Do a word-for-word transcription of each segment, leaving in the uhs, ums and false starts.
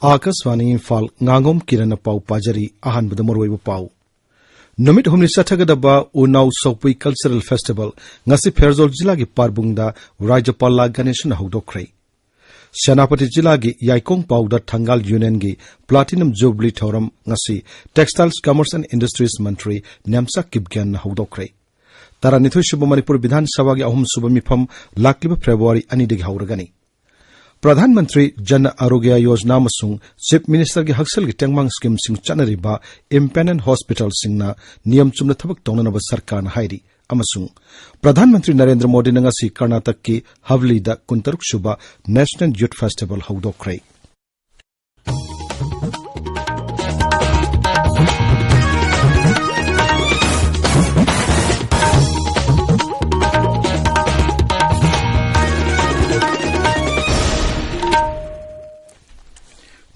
ꯑꯥꯀꯥꯁꯕꯥꯅꯤ ꯏꯝꯐꯥꯜ, ꯉꯥꯉꯣꯝ ꯀꯤꯔꯟꯅ ꯄꯥꯎ ꯄꯥꯖꯔꯤ꯫ ꯑꯍꯥꯟꯕꯗ ꯃꯔꯨꯑꯣꯏꯕ ꯄꯥꯎ꯫ ꯅꯨꯃꯤꯠ ꯍꯨꯝꯅꯤ ꯆꯠꯊꯒꯗꯕ ꯎꯅꯥꯎ ꯁꯧꯄꯨꯏ ꯀꯜꯆꯔꯦꯜ ꯐꯦꯁꯇꯤꯚꯦꯜ ꯉꯁꯤ ꯐꯦꯔꯖꯣꯜ ꯖꯤꯂꯥꯒꯤ ꯄꯥꯔꯕꯨꯡꯗ ꯔꯥꯖ꯭ꯌꯄꯥꯜ ꯂꯥ ꯒꯅꯦꯁꯟꯅ ꯍꯧꯗꯣꯛꯈ꯭ꯔꯦ꯫ ꯁꯦꯅꯥꯄꯇꯤ ꯖꯤꯂꯥꯒꯤ ꯌꯥꯏꯀꯣꯡ ꯄꯥꯎꯗ ꯊꯪꯒꯥꯜ ꯌꯨꯅꯤꯌꯟꯒꯤ ꯄ꯭ꯂꯥꯇꯤꯅꯝ ꯖꯨꯕꯤꯂꯤ ꯊꯧꯔꯝ ꯉꯁꯤ ꯇꯦꯛꯁꯇꯥꯏꯜꯁ, ꯀꯃꯔꯁ ꯑꯦꯟ ꯏꯟꯗꯁꯇ꯭ꯔꯤꯁ ꯃꯟꯇ꯭ꯔꯤ ꯅꯦꯝꯆꯥ ꯀꯤꯞꯒꯦꯟꯅ ꯍꯧꯗꯣꯛꯈ꯭ꯔꯦ꯫ ꯇꯔꯥꯅꯤꯊꯣꯏ ꯁꯨꯕ ꯃꯅꯤꯄꯨꯔ ꯕꯤꯙꯥꯟ ꯁꯚꯥꯒꯤ ꯑꯍꯨꯝ ꯁꯨꯕ ꯃꯤꯐꯝ ꯂꯥꯛꯂꯤꯕ ꯐꯦꯕ꯭ꯔꯨꯋꯥꯔꯤ ꯑꯅꯤꯗꯒꯤ ꯍꯧꯔꯒꯅꯤ꯫ ꯄ꯭ꯔꯙꯥꯟ ꯃꯟꯇ꯭ꯔꯤ ꯖꯟ ꯑꯔꯣꯒ꯭ꯌ ꯌꯣꯖꯅꯥ ꯑꯃꯁꯨꯡ ꯆꯤꯐ ꯃꯤꯅꯤꯁꯇꯔꯒꯤ ꯍꯛꯁꯦꯜꯒꯤ ꯇꯦꯡꯕꯥꯡ ꯁ꯭ꯀꯤꯝꯁꯤꯡ ꯆꯠꯅꯔꯤꯕ ꯏꯝꯄꯦꯅꯦꯟ ꯍꯣꯁꯄꯤꯇꯥꯜꯁꯤꯡꯅ ꯅꯤꯌꯝ ꯆꯨꯝꯅ ꯊꯕꯛ ꯇꯧꯅꯅꯕ ꯁꯔꯀꯥꯔꯅ ꯍꯥꯏꯔꯤ꯫ ꯑꯃꯁꯨꯡ ꯄ꯭ꯔꯙꯥꯟ ꯃꯟꯇ꯭ꯔꯤ ꯅꯔꯦꯟꯗ꯭ꯔ ꯃꯣꯗꯤꯅ ꯉꯁꯤ ꯀꯔꯅꯥꯇꯛꯀꯤ ꯍꯕꯂꯤꯗ ꯀꯨꯟꯇꯔꯨꯛ ꯁꯨꯕ ꯅꯦꯁꯅꯦꯜ ꯌꯨꯊ ꯐꯦꯁꯇꯤꯚꯦꯜ ꯍꯧꯗꯣꯛꯈ꯭ꯔꯦ꯫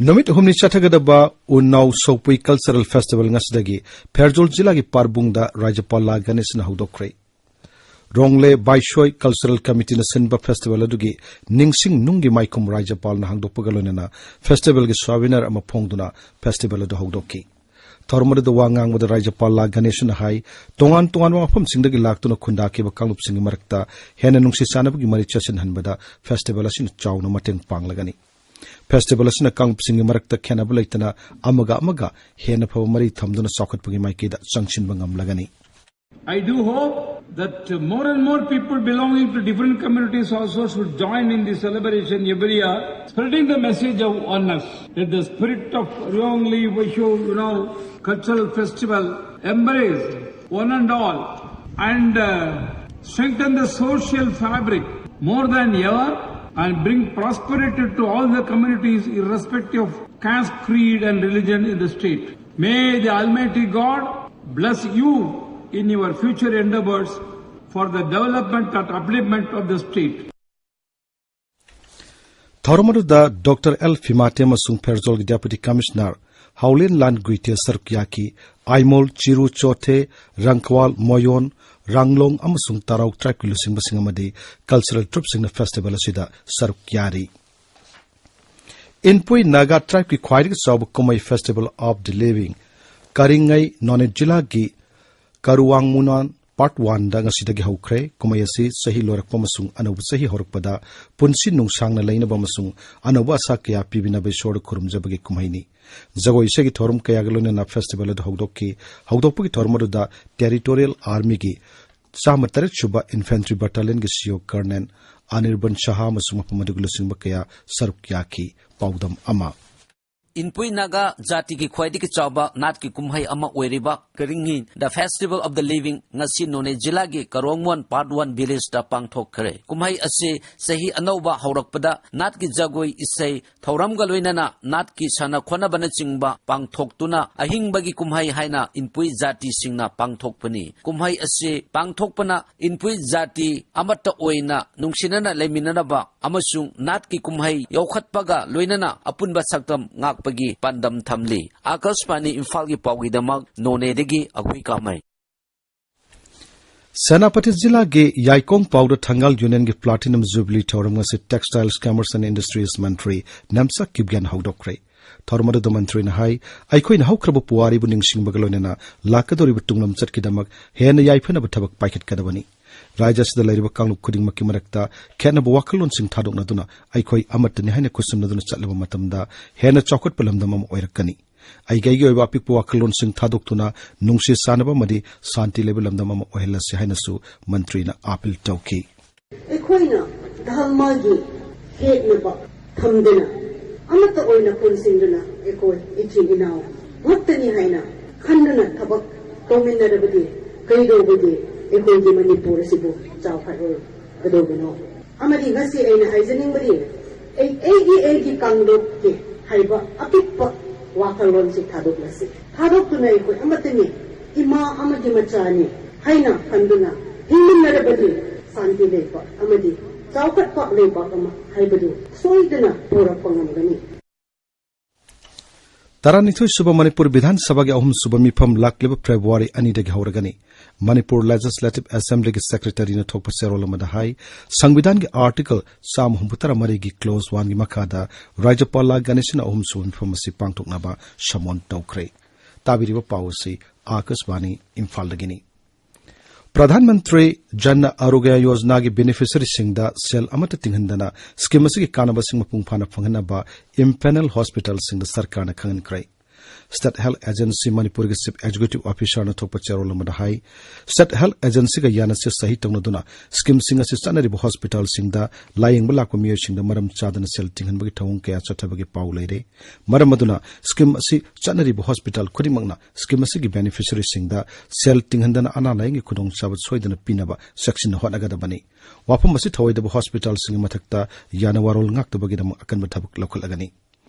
ꯅꯨꯃꯤꯠ ꯍꯨꯝꯅꯤ ꯆꯠꯊꯒꯗꯕ ꯎꯅꯥꯎ ꯁꯧꯄꯨꯏ ꯀꯜꯆꯔꯦꯜ ꯐꯦꯁꯇꯤꯚꯦꯜ ꯉꯁꯤꯗꯒꯤ ꯐꯦꯔꯖꯣꯜ ꯖꯤꯂꯥꯒꯤ ꯄꯥꯔꯕꯨꯡꯗ ꯔꯥꯖ꯭ꯌꯄꯥꯜ ꯂꯥ ꯒꯅꯦꯁꯟꯅ ꯍꯧꯗꯣꯛꯈ꯭ꯔꯦ꯫ ꯔꯣꯡꯂꯦ ꯕꯥꯏꯁꯣꯏ ꯀꯜꯆꯔꯦꯜ ꯀꯃꯤꯇꯤꯅ ꯁꯤꯟꯕ ꯐꯦꯁꯇꯤꯚꯦꯜ ꯑꯗꯨꯒꯤ ꯅꯤꯡꯁꯤꯡ ꯅꯨꯡꯒꯤ ꯃꯥꯏꯈꯨꯝ ꯔꯥꯖ꯭ꯌꯄꯥꯜꯅ ꯍꯥꯡꯗꯣꯛꯄꯒ ꯂꯣꯏꯅꯅ ꯐꯦꯁꯇꯤꯚꯦꯜꯒꯤ ꯁꯣꯚꯦꯅꯤꯌꯔ ꯑꯃ ꯐꯣꯡꯗꯨꯅ ꯐꯦꯁꯇꯤꯚꯦꯜ ꯑꯗꯨ ꯍꯧꯗꯣꯛꯈꯤ꯫ ꯊꯧꯔꯝ ꯑꯗꯨꯗ ꯋꯥ ꯉꯥꯡꯕꯗ ꯔꯥꯖ꯭ꯌꯄꯥꯜ ꯂꯥ ꯒꯅꯦꯁꯟꯅ ꯍꯥꯏ, ꯇꯣꯉꯥꯟ ꯇꯣꯉꯥꯟꯕ ꯃꯐꯝꯁꯤꯡꯗꯒꯤ ꯂꯥꯛꯇꯨꯅ ꯈꯨꯟꯗꯥꯈꯤꯕ ꯀꯥꯡꯂꯨꯞꯁꯤꯡꯒꯤ ꯃꯔꯛꯇ ꯍꯦꯟꯅ ꯅꯨꯡꯁꯤ ꯆꯥꯟꯅꯕꯒꯤ ꯃꯔꯤ ꯆꯠꯁꯤꯟꯍꯟꯕꯗ ꯐꯦꯁꯇꯤꯚꯦꯜ ꯑꯁꯤꯅ ꯆꯥꯎꯅ ꯃꯇꯦꯡ ꯄꯥꯡꯂꯒꯅꯤ꯫ ꯐꯦꯁꯇꯤꯚꯦꯜ ꯑꯁꯤꯅ ꯀꯥꯡꯂꯨꯞꯁꯤꯡꯒꯤ ꯃꯔꯛꯇ ꯈꯦꯟꯅꯕ ꯂꯩꯇꯅ ꯑꯃꯒ ꯑꯃꯒ ꯍꯦꯟꯅ ꯐꯕ ꯃꯔꯤ ꯊꯝꯗꯨꯅ ꯆꯥꯎꯈꯠꯄꯒꯤ ꯃꯥꯏꯀꯩꯗ ꯆꯪꯁꯤꯟꯕ ꯉꯝꯂꯒꯅꯤ꯫ I do hope that more and more people belonging to different communities also should join in the celebration every year, spreading the message of oneness. Let the spirit of Ryongli Vaisho Unao Cultural Festival embrace one and all and uh, strengthen the social fabric more than ever and bring prosperity to all the communities irrespective of caste, creed and religion in the state. May the Almighty God bless you in your future endeavors for the development and upliftment of the state. ꯊꯧꯔꯝ ꯑꯗꯨꯗ doctor L ꯐꯤꯃꯥꯇꯦ ꯑꯃꯁꯨꯡ ꯐꯦꯔꯖꯣꯜꯒꯤ ꯗꯦꯄꯨꯇꯤ commissioner ꯍꯥꯎꯂꯦꯟ ꯂꯥꯟ ꯒꯨꯏꯇꯦ ꯁꯔꯨꯛ ꯌꯥꯈꯤ꯫ ꯑꯥꯏꯃꯣꯜ, ꯆꯤꯔꯨ, ꯆꯣꯊꯦ, ꯔꯪꯈꯋꯥꯜ, ꯃꯣꯌꯣꯟ, ꯔꯥꯡꯂꯣꯡ ꯑꯃꯁꯨꯡ ꯇꯔꯥꯎ ꯇ꯭ꯔꯥꯏꯕꯀꯤ ꯂꯨꯆꯤꯡꯕꯁꯤꯡ ꯑꯃꯗꯤ cultural ꯇ꯭ꯔꯨꯞꯁꯤꯡꯅ festival ꯑꯁꯤꯗ ꯁꯔꯨꯛ ꯌꯥꯔꯤ꯫ ꯏꯟꯄꯨꯏ ꯅꯥꯒꯥ ꯇ꯭ꯔꯥꯏꯕꯀꯤ ꯈ꯭ꯋꯥꯏꯗꯒꯤ ꯆꯥꯎꯕ ꯀꯨꯝꯍꯩ Festival of the Living ꯀꯔꯤꯉꯩ ꯅꯣꯅꯦ ꯖꯤꯂꯥꯒꯤ ꯀꯔꯨꯋꯥꯡ ꯃꯨꯅꯥꯟ Part One ꯗ ꯉꯁꯤꯗꯒꯤ ꯍꯧꯈ꯭ꯔꯦ꯫ ꯀꯨꯝꯍꯩ ꯑꯁꯤ ꯆꯍꯤ ꯂꯣꯏꯔꯛꯄ ꯑꯃꯁꯨꯡ ꯑꯅꯧꯕ ꯆꯍꯤ ꯍꯧꯔꯛꯄꯗ ꯄꯨꯟꯁꯤ ꯅꯨꯡꯁꯥꯡꯅ ꯂꯩꯅꯕ ꯑꯃꯁꯨꯡ ꯑꯅꯧꯕ ꯑꯥꯁꯥ ꯀꯌꯥ ꯄꯤꯕꯤꯅꯕ ꯏꯁꯣꯔꯗ ꯈꯨꯔꯨꯝꯖꯕꯒꯤ ꯀꯨꯝꯍꯩꯅꯤ꯫ ꯖꯒꯣꯏ ꯏꯁꯩꯒꯤ ꯊꯧꯔꯝ ꯀꯌꯥꯒ ꯂꯣꯏꯅꯅ festival ꯑꯗꯨ ꯍꯧꯗꯣꯛꯈꯤ꯫ ꯍꯧꯗꯣꯛꯄꯒꯤ ꯊꯧꯔꯝ ꯑꯗꯨꯗ Territorial Army ꯒꯤ ꯆꯥꯝꯃ ꯇꯔꯦꯠ ꯁꯨꯕ Infantry Battalion ꯒꯤ C O Colonel ꯑꯅꯤꯔꯕꯟ ꯁꯍꯥ ꯑꯃꯁꯨꯡ ꯃꯐꯝ ꯑꯗꯨꯒꯤ ꯂꯨꯆꯤꯡꯕ ꯀꯌꯥ ꯁꯔꯨꯛ ꯌꯥꯈꯤ꯫ ꯄꯥꯎꯗꯝ ꯑꯃ꯫ ꯏꯟꯄꯨꯏ ꯅꯥꯒꯥ ꯖꯥꯇꯤꯒꯤ ꯈ꯭ꯋꯥꯏꯗꯒꯤ ꯆꯥꯎꯕ ꯅꯥꯠꯀꯤ ꯀꯨꯝꯍꯩ ꯑꯃ ꯑꯣꯏꯔꯤꯕ ꯀꯔꯤꯡꯍꯤ, The Festival of the Living, ꯉꯁꯤ ꯅꯣꯅꯦ ꯖꯤꯂꯥꯒꯤ ꯀꯔꯣꯡꯃꯣꯟ Part One village ꯇ ꯄꯥꯡꯊꯣꯛꯈ꯭ꯔꯦ꯫ ꯀꯨꯝꯍꯩ ꯑꯁꯤ ꯆꯍꯤ ꯑꯅꯧꯕ ꯍꯧꯔꯛꯄꯗ ꯅꯥꯠꯀꯤ ꯖꯒꯣꯏ ꯏꯁꯩ ꯊꯧꯔꯝꯒ ꯂꯣꯏꯅꯅ ꯅꯥꯠꯀꯤ ꯁꯥꯟꯅ ꯈꯣꯠꯅꯕꯅꯆꯤꯡꯕ ꯄꯥꯡꯊꯣꯛꯇꯨꯅ ꯑꯍꯤꯡꯕꯒꯤ ꯀꯨꯝꯍꯩ ꯍꯥꯏꯅ ꯏꯟꯄꯨꯏ ꯖꯥꯇꯤꯁꯤꯡꯅ ꯄꯥꯡꯊꯣꯛꯄꯅꯤ꯫ ꯀꯨꯝꯍꯩ ꯑꯁꯤ ꯄꯥꯡꯊꯣꯛꯄꯅ ꯏꯟꯄꯨꯏ ꯖꯥꯇꯤ ꯑꯃꯠꯇ ꯑꯣꯏꯅ ꯅꯨꯡꯁꯤꯅꯅ ꯂꯩꯃꯤꯟꯅꯅꯕ ꯑꯃꯁꯨꯡ ꯅꯥꯠꯀꯤ ꯀꯨꯝꯍꯩ ꯌꯧꯈꯠꯄꯒ ꯂꯣꯏꯅꯅ ꯑꯄꯨꯟꯕ ꯁꯛꯇꯝ ꯉꯥꯛꯄꯒꯤ ꯄꯥꯟꯗꯝ ꯊꯝꯂꯤ꯫ ꯑꯥꯀꯥꯁꯕꯥꯅꯤ ꯏꯝꯐꯥꯜꯒꯤ ꯄꯥꯎꯒꯤꯗꯃꯛ ꯅꯣꯅꯦꯗꯒꯤ ꯑꯒꯨꯏ ꯀꯥꯃꯩ꯫ ꯁꯦꯅꯥꯄꯇꯤ ꯖꯤꯂꯥꯒꯤ ꯌꯥꯏꯀꯣꯡ ꯄꯥꯎꯗ ꯊꯪꯒꯥꯜ Union ꯒꯤ Platinum Jubilee ꯊꯧꯔꯝ ꯉꯁꯤ Textiles, Commerce and Industries ꯃꯟꯇ꯭ꯔꯤ ꯅꯦꯝꯆꯥ ꯀꯤꯞꯒꯦꯟ ꯍꯧꯗꯣꯛꯈ꯭ꯔꯦ꯫ ꯊꯧꯔꯝ ꯑꯗꯨꯗ ꯃꯟꯇ꯭ꯔꯤꯅ ꯍꯥꯏ, ꯑꯩꯈꯣꯏꯅ ꯍꯧꯈ꯭ꯔꯕ ꯄꯨꯋꯥꯔꯤꯕꯨ ꯅꯤꯡꯁꯤꯡꯕꯒ ꯂꯣꯏꯅꯅ ꯂꯥꯛꯀꯗꯧꯔꯤꯕ ꯇꯨꯡꯂꯝꯆꯠꯀꯤꯗꯃꯛ ꯍꯦꯟꯅ ꯌꯥꯏꯐꯅꯕ ꯊꯕꯛ ꯄꯥꯏꯈꯠꯀꯗꯕꯅꯤ꯫ ꯔꯥꯖ꯭ꯌ ꯑꯁꯤꯗ ꯂꯩꯔꯤꯕ ꯀꯥꯡꯂꯨꯞ ꯈꯨꯗꯤꯡꯃꯛꯀꯤ ꯃꯔꯛꯇ ꯈꯦꯠꯅꯕ ꯋꯥꯈꯜꯂꯣꯟꯁꯤꯡ ꯊꯥꯗꯣꯛꯅꯗꯨꯅ ꯑꯩꯈꯣꯏ ꯑꯃꯠꯇꯅꯤ ꯍꯥꯏꯅ ꯈꯨꯠꯁꯝꯅꯗꯨꯅ ꯆꯠꯂꯕ ꯃꯇꯝꯗ ꯍꯦꯟꯅ ꯆꯥꯎꯈꯠꯄ ꯂꯝꯗꯝ ꯑꯃ ꯑꯣꯏꯔꯛꯀꯅꯤ꯫ ꯑꯩꯒꯤ ꯑꯩꯒꯤ ꯑꯣꯏꯕ ꯑꯄꯤꯛꯄ ꯋꯥꯈꯜꯂꯣꯟꯁꯤꯡ ꯊꯥꯗꯣꯛꯇꯨꯅ ꯅꯨꯡꯁꯤ ꯆꯥꯟꯅꯕ ꯑꯃꯗꯤ ꯁꯥꯟꯇꯤ ꯂꯩꯕ ꯂꯝꯗꯝ ꯑꯃ ꯑꯣꯏꯍꯜꯂꯁꯤ ꯍꯥꯏꯅꯁꯨ ꯃꯟꯇ꯭ꯔꯤꯅ ꯑꯥꯄꯤꯜ ꯇꯧꯈꯤ꯫ ꯑꯩꯈꯣꯏꯅ ꯙꯔꯃꯒꯤ ꯈꯦꯠꯅꯕ ꯊꯝꯗꯅ ꯑꯃꯠꯇ ꯑꯣꯏꯅ ꯄꯨꯟꯁꯤꯟꯗꯨꯅ ꯑꯩꯈꯣꯏ ꯏꯆꯤꯟ ꯏꯅꯥꯎ ꯉꯥꯛꯇꯅꯤ ꯍꯥꯏꯅ ꯈꯟꯗꯨꯅ ꯊꯕꯛ ꯇꯧꯃꯤꯟꯅꯔꯕꯗꯤ ꯀꯩꯗꯧꯕꯒꯤ ꯑꯩꯈꯣꯏꯒꯤ ꯃꯅꯤꯄꯨꯔ ꯑꯁꯤꯕꯨ ꯆꯥꯎꯈꯠꯂꯣꯏꯒꯗꯧꯕꯅꯣ? ꯑꯃꯗꯤ ꯉꯁꯤ ꯑꯩꯅ ꯍꯥꯏꯖꯅꯤꯡꯕꯗꯤ ꯑꯩ, ꯑꯩꯒꯤ, ꯑꯩꯒꯤ ꯀꯥꯡꯂꯨꯞꯀꯤ ꯍꯥꯏꯕ ꯑꯄꯤꯛꯄ ꯋꯥꯈꯜꯂꯣꯟꯁꯤ ꯊꯥꯗꯣꯛꯂꯁꯤ꯫ ꯊꯥꯗꯣꯛꯇꯨꯅ ꯑꯩꯈꯣꯏ ꯑꯃꯠꯇꯅꯤ, ꯏꯃꯥ ꯑꯃꯒꯤ ꯃꯆꯥꯅꯤ ꯍꯥꯏꯅ ꯈꯟꯗꯨꯅ ꯍꯤꯡꯃꯤꯟꯅꯔꯕꯗꯤ ꯁꯥꯟꯇꯤ ꯂꯩꯕꯥꯛ ꯑꯃꯗꯤ ꯆꯥꯎꯈꯠꯄ ꯂꯩꯕꯥꯛ ꯑꯃ ꯍꯥꯏꯕꯗꯨ ꯁꯣꯏꯗꯅ ꯄꯨꯔꯛꯄ ꯉꯝꯒꯅꯤ꯫ ꯇꯔꯥꯅꯤꯊꯣꯏ ꯁꯨꯕ ꯃꯅꯤꯄꯨꯔ ꯕꯤꯙꯥꯟ ꯁꯚꯥꯒꯤ ꯑꯍꯨꯝ ꯁꯨꯕ ꯃꯤꯐꯝ ꯂꯥꯛꯂꯤꯕ ꯐꯦꯕ꯭ꯔꯨꯋꯥꯔꯤ ꯑꯅꯤꯗꯒꯤ ꯍꯧꯔꯒꯅꯤ꯫ ꯃꯅꯤꯄꯨꯔ ꯂꯦꯖꯤꯁꯂꯦꯇꯤꯚ ꯑꯦꯁꯦꯝꯕ꯭ꯂꯤꯒꯤ ꯁꯦꯀ꯭ꯔꯦꯇꯔꯤꯅ ꯊꯣꯛꯄ ꯆꯦꯔꯣꯜ ꯑꯃꯗ ꯍꯥꯏ, ꯁꯪꯕꯤꯙꯥꯟꯒꯤ ꯑꯥꯔꯇꯤꯀꯜ ꯆꯥꯝꯃ ꯍꯨꯝꯐꯨꯇꯔꯥ ꯃꯔꯤꯒꯤ ꯀ꯭ꯂꯣꯖ ꯋꯥꯟꯒꯤ ꯃꯈꯥꯗ ꯔꯥꯖ꯭ꯌꯄꯥꯜ ꯂꯥ ꯒꯅꯦꯁꯟꯅ ꯑꯍꯨꯝ ꯁꯨꯕ ꯃꯤꯐꯝ ꯑꯁꯤ ꯄꯥꯡꯊꯣꯛꯅꯕ ꯁꯃꯣꯟ ꯇꯧꯈ꯭ꯔꯦ꯫ ꯇꯥꯕꯤꯔꯤꯕ ꯄꯥꯎ ꯑꯁꯤ ꯑꯥꯀꯥꯁꯕꯥꯅꯤ ꯏꯝꯐꯥꯜꯗꯒꯤꯅꯤ꯫ ꯄ꯭ꯔꯙꯥꯟ ꯃꯟꯇ꯭ꯔꯤ ꯖꯟ ꯑꯥꯔꯣꯒ꯭ꯌ ꯌꯣꯖꯅꯥꯒꯤ ꯕꯦꯅꯤꯐꯤꯁꯔꯤꯁꯤꯡꯗ ꯁꯦꯜ ꯑꯃꯠꯇ ꯇꯤꯡꯍꯟꯗꯅ ꯁ꯭ꯀꯤꯝ ꯑꯁꯤꯒꯤ ꯀꯥꯟꯅꯕꯁꯤꯡ ꯃꯄꯨꯡ ꯐꯥꯅ ꯐꯪꯍꯟꯅꯕ ꯏꯝꯄꯦꯅꯦꯜ ꯍꯣꯁꯄꯤꯇꯥꯜꯁꯤꯡꯗ ꯁꯔꯀꯥꯔꯅ ꯈꯪꯍꯟꯈ꯭ꯔꯦ꯫ ꯁ꯭ꯇꯦꯠ ꯍꯦꯜꯊ ꯑꯦꯖꯦꯟꯁꯤ ꯃꯅꯤꯄꯨꯔꯒꯤ ꯆꯤꯐ ꯑꯦꯛꯖꯤꯀ꯭ꯌꯨꯇꯤꯚ ꯑꯣꯐꯤꯁꯔꯅ ꯊꯣꯛꯄ ꯆꯦꯔꯣꯜ ꯑꯃꯗ ꯍꯥꯏ, ꯁ꯭ꯇꯦꯠ ꯍꯦꯜꯊ ꯑꯦꯖꯦꯟꯁꯤꯒ ꯌꯥꯅꯁꯦ ꯁꯍꯤ ꯇꯧꯅꯗꯨꯅ ꯁ꯭ꯀꯤꯝꯁꯤꯡ ꯑꯁꯤ ꯆꯠꯅꯔꯤꯕ ꯍꯣꯁꯄꯤꯇꯥꯜꯁꯤꯡꯗ ꯂꯥꯌꯦꯡꯕ ꯂꯥꯛꯄ ꯃꯤꯑꯣꯏꯁꯤꯡꯗ ꯃꯔꯝ ꯆꯥꯗꯅ ꯁꯦꯜ ꯇꯤꯡꯍꯟꯕꯒꯤ ꯊꯧꯑꯣꯡ ꯀꯌꯥ ꯆꯠꯊꯕꯒꯤ ꯄꯥꯎ ꯂꯩꯔꯦ꯫ ꯃꯔꯝ ꯑꯗꯨꯅ ꯁ꯭ꯀꯤꯝ ꯑꯁꯤ ꯆꯠꯅꯔꯤꯕ ꯍꯣꯁꯄꯤꯇꯥꯜ ꯈꯨꯗꯤꯡꯃꯛꯅ ꯁ꯭ꯀꯤꯝ ꯑꯁꯤꯒꯤ ꯕꯦꯅꯤꯐꯤꯁꯔꯤꯁꯤꯡꯗ ꯁꯦꯜ ꯇꯤꯡꯍꯟꯗꯅ ꯑꯅꯥ ꯂꯥꯌꯦꯡꯒꯤ ꯈꯨꯗꯣꯡꯆꯥꯕ ꯁꯣꯏꯗꯅ ꯄꯤꯅꯕ ꯆꯦꯛꯁꯤꯟꯅ ꯍꯣꯠꯅꯒꯗꯕꯅꯤ꯫ ꯋꯥꯐꯝ ꯑꯁꯤ ꯊꯧꯑꯣꯏꯗꯕ ꯍꯣꯁꯄꯤꯇꯥꯜꯁꯤꯡꯒꯤ ꯃꯊꯛꯇ ꯌꯥꯅꯋꯥꯔꯣꯜ ꯉꯥꯛꯇꯕꯒꯤꯗꯃꯛ ꯑꯀꯟꯕ ꯊꯕꯛ ꯂꯧꯈꯠꯂꯒꯅꯤ꯫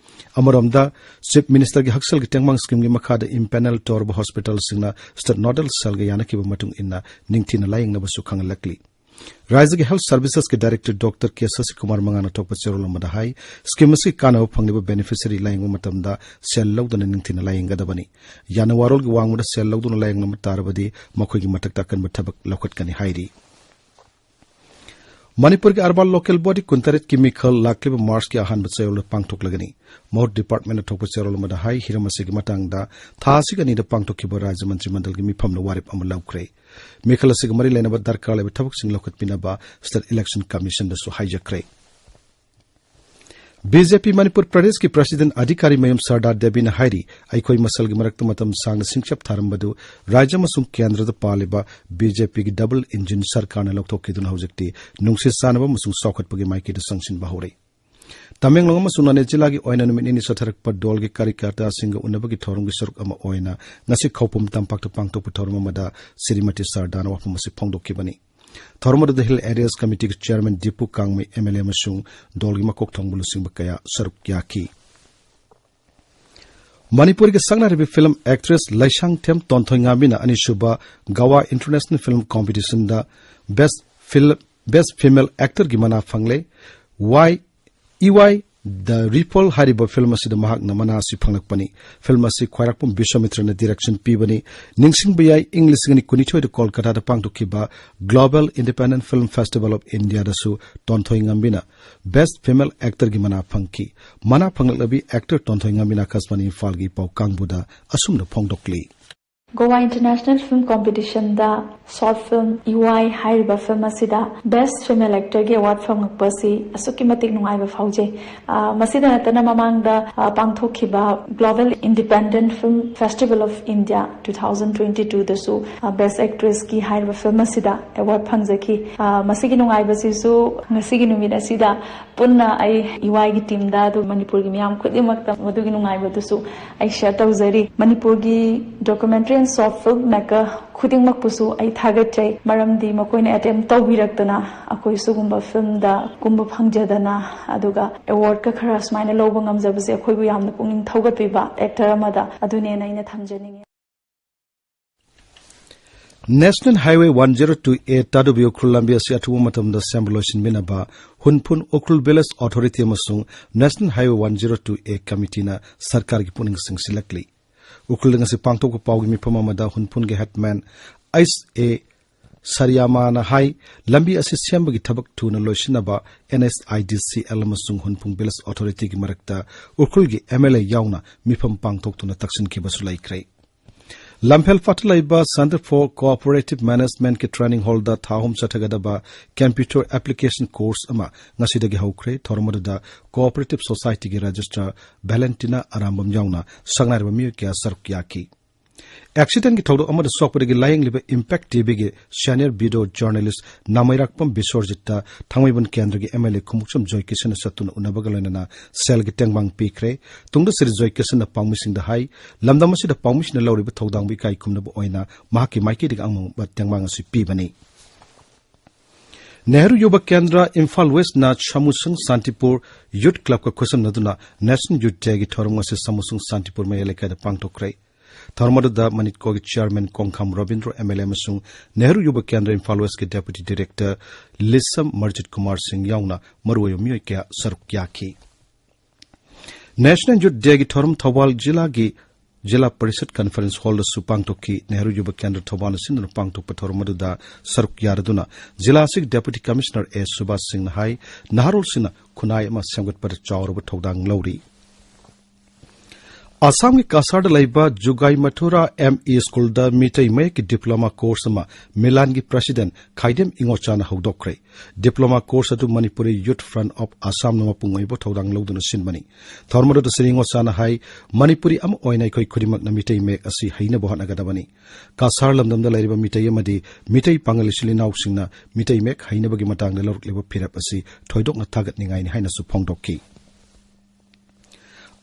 ꯑꯃꯔꯣꯝꯗ, ꯆꯤꯐ ꯃꯤꯅꯤꯁꯇꯔꯒꯤ ꯍꯛꯁꯦꯜꯒꯤ ꯇꯦꯡꯕꯥꯡ ꯁ꯭ꯀꯤꯝꯒꯤ ꯃꯈꯥꯗ ꯏꯝꯄꯦꯅꯦꯜ ꯇꯧꯔꯕ ꯍꯣꯁꯄꯤꯇꯥꯜꯁꯤꯡꯅ ꯁ꯭ꯇꯦꯠ ꯅꯣꯗꯦꯜ ꯁꯦꯜꯒ ꯌꯥꯅꯈꯤꯕ ꯃꯇꯨꯡ ꯏꯟꯅ ꯅꯤꯡꯊꯤꯅ ꯂꯥꯌꯦꯡꯅꯕꯁꯨ ꯈꯪꯍꯜꯂꯛꯂꯤ꯫ ꯔꯥꯖ꯭ꯌꯒꯤ ꯍꯦꯜꯊ ꯁꯔꯚꯤꯁꯦꯁꯀꯤ ꯗꯥꯏꯔꯦꯛꯇꯔ ꯗꯣꯛꯇꯔ ꯀꯦ ꯁꯁꯤꯀꯨꯃꯥꯔ ꯃꯉꯥꯅ ꯊꯣꯛꯄ ꯆꯦꯔꯣꯜ ꯑꯃꯗ ꯍꯥꯏ, ꯁ꯭ꯀꯤꯝ ꯑꯁꯤꯒꯤ ꯀꯥꯟꯅꯕ ꯐꯪꯂꯤꯕ ꯕꯦꯅꯤꯐꯤꯁꯔꯤ ꯂꯥꯌꯦꯡꯕ ꯃꯇꯝꯗ ꯁꯦꯜ ꯂꯧꯗꯅ ꯅꯤꯡꯊꯤꯅ ꯂꯥꯌꯦꯡꯒꯗꯕꯅꯤ꯫ ꯌꯥꯅꯋꯥꯔꯣꯜꯒꯤ ꯋꯥꯡꯃꯗ ꯁꯦꯜ ꯂꯧꯗꯨꯅ ꯂꯥꯌꯦꯡꯂꯝꯕ ꯇꯥꯔꯕꯗꯤ ꯃꯈꯣꯏꯒꯤ ꯃꯊꯛꯇ ꯑꯀꯟꯕ ꯊꯕꯛ ꯂꯧꯈꯠꯀꯅꯤ ꯍꯥꯏꯔꯤ꯫ ꯃꯅꯤꯄꯨꯔꯒꯤ ꯑꯔꯕꯥꯟ ꯂꯣꯀꯦꯜ ꯕꯣꯗꯤ ꯀꯨꯟꯇꯔꯦꯠꯀꯤ ꯃꯤꯈꯜ ꯂꯥꯛꯂꯤꯕ ꯃꯥꯔꯆꯀꯤ ꯑꯍꯥꯟꯕ ꯆꯌꯣꯜꯗ ꯄꯥꯡꯊꯣꯛꯂꯒꯅꯤ꯫ ꯃꯍꯨꯠ ꯗꯤꯄꯥꯔꯠꯃꯦꯟꯅ ꯊꯣꯛꯄ ꯆꯦꯔꯣꯜ ꯑꯃꯗ ꯍꯥꯏ, ꯍꯤꯔꯝ ꯑꯁꯤꯒꯤ ꯃꯇꯥꯡꯗ ꯊꯥ ꯑꯁꯤꯒꯤ ꯑꯅꯤꯗ ꯄꯥꯡꯊꯣꯛꯈꯤꯕ ꯔꯥꯖ꯭ꯌ ꯃꯟꯇ꯭ꯔꯤ ꯃꯟꯗꯜꯒꯤ ꯃꯤꯐꯝꯅ ꯋꯥꯔꯦꯞ ꯑꯃ ꯂꯧꯈ꯭ꯔꯦ꯫ ꯃꯤꯈꯜ ꯑꯁꯤꯒ ꯃꯔꯤ ꯂꯩꯅꯕ ꯗꯔꯀꯥꯔ ꯂꯩꯕ ꯊꯕꯛꯁꯤꯡ ꯂꯧꯈꯠꯄꯤꯅꯕ ꯁ꯭ꯇꯦꯠ ꯏꯂꯦꯛꯁꯟ ꯀꯃꯤꯁꯟꯗꯁꯨ ꯍꯥꯏꯖꯈ꯭ꯔꯦ꯫ ꯕꯤ ꯖꯦ ꯄꯤ ꯃꯅꯤꯄꯨꯔ ꯄ꯭ꯔꯗꯦꯁꯀꯤ ꯄ꯭ꯔꯁꯤꯗꯦꯟ ꯑꯙꯤꯀꯥꯔꯤ ꯃꯌꯨꯝ ꯁꯔꯗꯥ ꯗꯦꯕꯤꯅ ꯍꯥꯏꯔꯤ, ꯑꯩꯈꯣꯏ ꯃꯁꯦꯜꯒꯤ ꯃꯔꯛꯇ ꯃꯇꯝ ꯁꯥꯡꯅ ꯁꯤꯡꯆꯞ ꯊꯥꯔꯝꯕꯗꯨ ꯔꯥꯖ꯭ꯌ ꯑꯃꯁꯨꯡ ꯀꯦꯟꯗ꯭ꯔꯗ ꯄꯥꯜꯂꯤꯕ ꯕꯤ ꯖꯦ ꯄꯤꯒꯤ ꯗꯕꯜ ꯏꯟꯖꯤꯟ ꯁꯔꯀꯥꯔꯅ ꯂꯧꯊꯣꯛꯈꯤꯗꯨꯅ ꯍꯧꯖꯤꯛꯇꯤ ꯅꯨꯡꯁꯤ ꯆꯥꯟꯅꯕ ꯑꯃꯁꯨꯡ ꯆꯥꯎꯈꯠꯄꯒꯤ ꯃꯥꯏꯀꯩꯗ ꯆꯪꯁꯤꯟꯕ ꯍꯧꯔꯦ꯫ ꯇꯃꯦꯡꯂꯣꯡ ꯑꯃꯁꯨꯡ ꯅꯣꯅꯦ ꯖꯤꯂꯥꯒꯤ ꯑꯣꯏꯅ ꯅꯨꯃꯤꯠ ꯅꯤꯅꯤ ꯆꯠꯊꯔꯛꯄ ꯗꯣꯜꯒꯤ ꯀꯥꯔꯤꯀꯥꯇꯥꯁꯤꯡꯒ ꯎꯅꯕꯒꯤ ꯊꯧꯔꯝꯒꯤ ꯁꯔꯨꯛ ꯑꯃ ꯑꯣꯏꯅ ꯉꯁꯤ ꯈꯧꯄꯨꯝ ꯇꯝꯄꯥꯛꯇ ꯄꯥꯡꯊꯣꯛꯄ ꯊꯧꯔꯝ ꯑꯃꯗ ꯁ꯭ꯔꯤꯃꯇꯤ ꯁꯔꯗꯥꯅ ꯋꯥꯐꯝ ꯑꯁꯤ ꯐꯣꯡꯗꯣꯛꯈꯤꯕꯅꯤ꯫ ꯊꯧꯔꯝ ꯑꯗꯨꯗ ꯍꯤꯜ ꯑꯦꯔꯤꯌꯥꯁ ꯀꯃꯤꯇꯤꯒꯤ chairman Dipu Kangmei, M L A ꯑꯃꯁꯨꯡ ꯗꯣꯜꯒꯤ ꯃꯀꯣꯛ ꯊꯣꯡꯕ ꯂꯨꯆꯤꯡꯕ ꯀꯌꯥ ꯁꯔꯨꯛ ꯌꯥꯈꯤ꯫ ꯃꯅꯤꯄꯨꯔꯒꯤ ꯁꯛꯅꯥꯏꯔꯕꯤ ꯐꯤꯂꯝ ꯑꯦꯛꯇ꯭ꯔꯦꯁ ꯂꯩꯁꯥꯡꯊꯦꯝ ꯇꯣꯟꯊꯣꯏꯉꯥꯝꯕꯤꯅ ꯑꯅꯤꯁꯨꯕ ꯒꯋꯥ ꯏꯟꯇꯔꯅꯦꯁꯅꯦꯜ ꯐꯤꯂꯝ ꯀꯣꯝꯄꯤꯇꯤꯁꯟꯗ ꯕꯦꯁ ꯐꯤꯜ-, ꯕꯦꯁ ꯐꯤꯃꯦꯜ ꯑꯦꯛꯇꯔꯒꯤ ꯃꯅꯥ ꯐꯪꯂꯦ꯫ ꯋꯥꯏ, ꯏ ꯋꯥꯏ The Ripple ꯍꯥꯏꯔꯤꯕ ꯐꯤꯂꯝ ꯑꯁꯤꯗ ꯃꯍꯥꯛꯅ ꯃꯅꯥ ꯑꯁꯤ ꯐꯪꯂꯛꯄꯅꯤ꯫ ꯐꯤꯂꯝ ꯑꯁꯤ ꯈ꯭ꯋꯥꯏꯔꯥꯛꯄꯝ ꯕꯤꯁ꯭ꯋꯥꯃꯤꯇ꯭ꯔꯅ ꯗꯤꯔꯦꯛꯁꯟ ꯄꯤꯕꯅꯤ꯫ ꯅꯤꯡꯁꯤꯡꯕ ꯌꯥꯏ, ꯏꯪ ꯂꯤꯁꯤꯡ ꯑꯅꯤ ꯀꯨꯟꯅꯤꯊꯣꯏꯗ ꯀꯣꯜꯀꯥꯇꯥꯗ ꯄꯥꯡꯊꯣꯛꯈꯤꯕ Global Independent Film Festival of Indiaꯗꯁꯨ ꯇꯣꯟꯊꯣꯏ ꯉꯝꯕꯤꯅ Best Female Actorꯒꯤ ꯃꯅꯥ ꯐꯪꯈꯤ꯫ ꯃꯅꯥ ꯐꯪꯂꯛꯂꯕꯤ ꯑꯦꯛꯇꯔ ꯇꯣꯟꯊꯣꯏ ꯉꯝꯕꯤꯅ ꯑꯀꯥꯁꯕꯥꯅꯤ ꯏꯝꯐꯥꯜꯒꯤ ꯄꯥꯎ ꯀꯥꯡꯕꯨꯗ ꯑꯁꯨꯝꯅ ꯐꯣꯡꯗꯣꯛꯂꯤ꯫ Goa International Film Competitionꯗ short film ꯏꯋꯥꯏ ꯍꯥꯏꯔꯤꯕ ꯐꯤꯂꯝ ꯑꯁꯤꯗ Best Female Actorꯒꯤ award ꯐꯪꯂꯛꯄ ꯑꯁꯤ ꯑꯁꯨꯛꯀꯤ ꯃꯇꯤꯛ ꯅꯨꯡꯉꯥꯏꯕ ꯐꯥꯎꯖꯩ꯫ ꯑ, ꯃꯁꯤꯗ ꯅꯠꯇꯅ ꯃꯃꯥꯡꯗ, ꯑ, ꯄꯥꯡꯊꯣꯛꯈꯤꯕ Global Independent Film Festival of India two thousand twenty twoꯗꯁꯨ, ꯑ, Best Actressꯀꯤ ꯍꯥꯏꯔꯤꯕ ꯐꯤꯂꯝ ꯑꯁꯤꯗ award ꯐꯪꯖꯈꯤ꯫ ꯑ, ꯃꯁꯤꯒꯤ ꯅꯨꯡꯉꯥꯏꯕꯁꯤꯁꯨ ꯉꯁꯤꯒꯤ ꯅꯨꯃꯤꯠ ꯑꯁꯤꯗ ꯄꯨꯟꯅ ꯑꯩ ꯏꯋꯥꯏꯒꯤ teamꯗ, ꯑꯗꯨ ꯃꯅꯤꯄꯨꯔꯒꯤ ꯃꯤꯌꯥꯝ ꯈꯨꯗꯤꯡꯃꯛꯇ ꯃꯗꯨꯒꯤ ꯅꯨꯡꯉꯥꯏꯕꯗꯨꯁꯨ ꯑꯩ share ꯇꯧꯖꯔꯤ꯫ ꯃꯅꯤꯄꯨꯔꯒꯤ documentary and short film maker ꯈꯨꯗꯤꯡꯃꯛꯄꯨꯁꯨ ꯑꯩ ꯊꯥꯒꯠꯆꯩ, ꯃꯔꯝꯗꯤ ꯃꯈꯣꯏꯅ attempt ꯇꯧꯕꯤꯔꯛꯇꯅ ꯑꯩꯈꯣꯏ ꯁꯤꯒꯨꯝꯕ filmꯗ ꯀꯨꯝꯕ ꯐꯪꯖꯗꯅ, ꯑꯗꯨꯒ awardꯀ ꯈꯔ ꯁꯨꯃꯥꯏꯅ ꯂꯧꯕ ꯉꯝꯖꯕꯁꯦ ꯑꯩꯈꯣꯏꯕꯨ ꯌꯥꯝꯅ ꯄꯨꯛꯅꯤꯡ ꯊꯧꯒꯠꯄꯤꯕ actor ꯑꯃꯗ ꯑꯗꯨꯅꯦꯅ ꯑꯩꯅ ꯊꯝꯖꯅꯤꯡꯉꯤ꯫ National Highway one zero two A Tadubi Ukhrul ꯂꯝꯕꯤ ꯑꯁꯤ ꯑꯊꯨꯕ ꯃꯇꯝꯗ ꯁꯦꯝꯕ ꯂꯣꯏꯁꯤꯟꯕꯤꯅꯕ ꯍꯨꯟꯐꯨꯟ ꯎꯈ꯭ꯔꯨꯜ Village Authority ꯑꯃꯁꯨꯡ National Highway one zero two A committeeꯅ ꯁꯔꯀꯥꯔꯒꯤ ꯄꯨꯛꯅꯤꯡ ꯆꯤꯡꯁꯤꯜꯂꯛꯂꯤ꯫ ꯎꯈ꯭ꯔꯨꯜꯗ ꯉꯁꯤ ꯄꯥꯡꯊꯣꯛꯄ ꯄꯥꯎꯒꯤ ꯃꯤꯐꯝ ꯑꯃꯗ ꯍꯨꯟꯐꯨꯟꯒꯤ headman ꯑꯩꯁ ꯑꯦ ꯁꯔꯤꯌꯥꯃꯥꯅ ꯍꯥꯏ, ꯂꯝꯕꯤ ꯑꯁꯤ ꯁꯦꯝꯕꯒꯤ ꯊꯕꯛ ꯊꯨꯅ ꯂꯣꯏꯁꯤꯟꯅꯕ N H I D C L ꯑꯃꯁꯨꯡ ꯍꯨꯟꯐꯨꯟ Village Authorityꯒꯤ ꯃꯔꯛꯇ ꯎꯈ꯭ꯔꯨꯜꯒꯤ M L A ꯌꯥꯎꯅ ꯃꯤꯐꯝ ꯄꯥꯡꯊꯣꯛꯇꯨꯅ ꯇꯛꯁꯤꯟꯈꯤꯕꯁꯨ ꯂꯩꯈ꯭ꯔꯦ꯫ ꯂꯝꯐꯦꯜ ꯐꯥꯠꯇ ꯂꯩꯕ Centre for Cooperative Managementꯀꯤ training hallꯗ ꯊꯥ ꯑꯍꯨꯝ ꯆꯠꯊꯒꯗꯕ computer application course ꯑꯃ ꯉꯁꯤꯗꯒꯤ ꯍꯧꯈ꯭ꯔꯦ꯫ ꯊꯧꯔꯝ ꯑꯗꯨꯗ Cooperative Societyꯒꯤ Registrar Valentina ꯑꯔꯥꯝꯕꯝ ꯌꯥꯎꯅ ꯁꯛꯅꯥꯏꯔꯕ ꯃꯤꯑꯣꯏ ꯀꯌꯥ ꯁꯔꯨꯛ ꯌꯥꯈꯤ꯫ Accidentꯀꯤ ꯊꯧꯗꯣꯛ ꯑꯃꯗ ꯁꯣꯛꯄꯗꯒꯤ ꯂꯥꯌꯦꯡꯂꯤꯕ Impact TVꯒꯤ senior video journalist ꯅꯥꯃꯩꯔꯥꯛꯄꯝ ꯕꯤꯁ꯭ꯋꯔꯖꯤꯠꯇ ꯊꯥꯡꯃꯩꯕꯟ ꯀꯦꯟꯗ꯭ꯔꯒꯤ M L A ꯈꯣꯡꯎꯞꯁꯝ ꯖꯣꯏꯀꯤꯁꯟꯅ ꯆꯠꯇꯨꯅ ꯎꯅꯕꯒ ꯂꯣꯏꯅꯅ ꯁꯦꯜꯒꯤ ꯇꯦꯡꯕꯥꯡ ꯄꯤꯈ꯭ꯔꯦ꯫ ꯇꯨꯡꯗ ꯁ꯭ꯔꯤ ꯖꯣꯏꯀꯤꯁꯟꯅ ꯄꯥꯎꯃꯤꯁꯤꯡꯗ ꯍꯥꯏ, ꯂꯝꯗꯝ ꯑꯁꯤꯗ ꯄꯥꯎꯃꯤꯁꯤꯡꯅ ꯂꯧꯔꯤꯕ ꯊꯧꯗꯥꯡꯕꯨ ꯏꯀꯥꯏ ꯈꯨꯝꯅꯕ ꯑꯣꯏꯅ ꯃꯍꯥꯛꯀꯤ ꯃꯥꯏꯀꯩꯗꯒꯤ ꯑꯉꯝꯕ ꯇꯦꯡꯕꯥꯡ ꯑꯁꯤ ꯄꯤꯕꯅꯤ꯫ ꯅꯦꯍꯔꯨ ꯌꯨꯕ ꯀꯦꯟꯗ꯭ꯔ ꯏꯝꯐꯥꯜ ꯋꯦꯁ꯭ꯠꯅ ꯁꯃꯨꯁꯪ ꯁꯥꯟꯇꯤꯄꯨꯔ ꯌꯨꯊ ꯀ꯭ꯂꯕꯀ ꯈꯨꯠꯁꯝꯅꯗꯨꯅ National Youth Dayꯒꯤ ꯊꯧꯔꯝ ꯑꯁꯤ ꯁꯃꯨꯁꯪ ꯁꯥꯟꯇꯤꯄꯨꯔ ꯃꯌꯥꯏ ꯂꯩꯀꯥꯏꯗ ꯄꯥꯡꯊꯣꯛꯈ꯭ꯔꯦ꯫ ꯊꯧꯔꯝ ꯑꯗꯨꯗ ꯃꯅꯤꯠꯀꯣꯒꯤ chairman ꯀꯣꯡꯈꯥꯝ Robindro M L A ꯑꯃꯁꯨꯡ ꯅꯦꯍꯔꯨ ꯌꯨꯕ ꯀꯦꯟꯗ꯭ꯔ ꯏꯝꯐꯥꯜ ꯋꯦꯁ꯭ꯠꯀꯤ deputy director ꯂꯤꯁꯝ ꯃꯔꯖꯤꯠ ꯀꯨꯃꯥꯔ ꯁꯤꯡ ꯌꯥꯎꯅ ꯃꯔꯨꯑꯣꯏꯕ ꯃꯤꯑꯣꯏ ꯀꯌꯥ ꯁꯔꯨꯛ ꯌꯥꯈꯤ꯫ National Youth Day ꯒꯤ ꯊꯧꯔꯝ ꯊꯧꯕꯥꯜ ꯖꯤꯂꯥꯒꯤ ꯖꯤꯂꯥ ꯄꯔꯤꯁꯠ ꯀꯟꯐꯔꯦꯟꯁ ꯍꯣꯜꯗꯁꯨ ꯄꯥꯡꯊꯣꯛꯈꯤ꯫ ꯅꯦꯍꯔꯨ ꯌꯨꯕ ꯀꯦꯟꯗ꯭ꯔ ꯊꯧꯕꯥꯜꯅ ꯁꯤꯟꯗꯨꯅ ꯄꯥꯡꯊꯣꯛꯄ ꯊꯧꯔꯝ ꯑꯗꯨꯗ ꯁꯔꯨꯛ ꯌꯥꯔꯗꯨꯅ ꯖꯤꯂꯥ ꯑꯁꯤꯒꯤ ꯗꯦꯄꯨꯇꯤ ꯀꯃꯤꯁꯅꯔ ꯑꯦ ꯁꯨꯕꯥꯁ ꯁꯤꯡꯅ ꯍꯥꯏ, ꯅꯍꯥꯔꯣꯜꯁꯤꯡꯅ ꯈꯨꯟꯅꯥꯏ ꯑꯃ ꯁꯦꯝꯒꯠꯄꯗ ꯆꯥꯎꯔꯕ ꯊꯧꯗꯥꯡ ꯂꯧꯔꯤ꯫ ꯑꯁꯥꯝꯒꯤ ꯀꯁꯥꯔꯗ ꯂꯩꯕ ꯖꯨꯒꯥꯏ ꯃꯊꯨꯔꯥ ꯑꯦꯝ ꯏ ꯁ꯭ꯀꯨꯜꯗ ꯃꯤꯇꯩ ꯃꯌꯦꯛꯀꯤ ꯗꯤꯄ꯭ꯂꯣꯃꯥ ꯀꯣꯔꯁ ꯑꯃ ꯃꯤꯂꯥꯟꯒꯤ ꯄ꯭ꯔꯁꯤꯗꯦꯟ ꯈꯥꯏꯗꯦꯝ ꯏꯉꯣꯆꯥꯅ ꯍꯧꯗꯣꯛꯈ꯭ꯔꯦ꯫ ꯗꯤꯄ꯭ꯂꯣꯃꯥ ꯀꯣꯔꯁ ꯑꯗꯨ ꯃꯅꯤꯄꯨꯔꯤ ꯌꯨꯊ ꯐ꯭ꯔꯟꯠ ꯑꯣꯐ ꯑꯁꯥꯝꯅ ꯃꯄꯨꯡ ꯑꯣꯏꯕ ꯊꯧꯗꯥꯡ ꯂꯧꯗꯨꯅ ꯁꯤꯟꯕꯅꯤ꯫ ꯊꯧꯔꯝ ꯑꯗꯨꯗ ꯁ꯭ꯔꯤ ꯏꯉꯣꯆꯥꯅ ꯍꯥꯏ, ꯃꯅꯤꯄꯨꯔꯤ ꯑꯃ ꯑꯣꯏꯅ ꯑꯩꯈꯣꯏ ꯈꯨꯗꯤꯡꯃꯛꯅ ꯃꯤꯇꯩ ꯃꯌꯦꯛ ꯑꯁꯤ ꯍꯩꯅꯕ ꯍꯣꯠꯅꯒꯗꯕꯅꯤ꯫ ꯀꯁꯥꯔ ꯂꯝꯗꯝꯗ ꯂꯩꯔꯤꯕ ꯃꯤꯇꯩ ꯑꯃꯗꯤ ꯃꯤꯇꯩ ꯄꯥꯉꯜ ꯏꯆꯤꯜ ꯏꯅꯥꯎꯁꯤꯡꯅ ꯃꯤꯇꯩ ꯃꯌꯦꯛ ꯍꯩꯅꯕꯒꯤ ꯃꯇꯥꯡꯗ ꯂꯧꯔꯛꯂꯤꯕ ꯐꯤꯔꯦꯞ ꯑꯁꯤ ꯊꯣꯏꯗꯣꯛꯅ ꯊꯥꯒꯠꯅꯤꯡꯉꯥꯏꯅꯤ ꯍꯥꯏꯅꯁꯨ ꯐꯣꯡꯗꯣꯛꯈꯤ꯫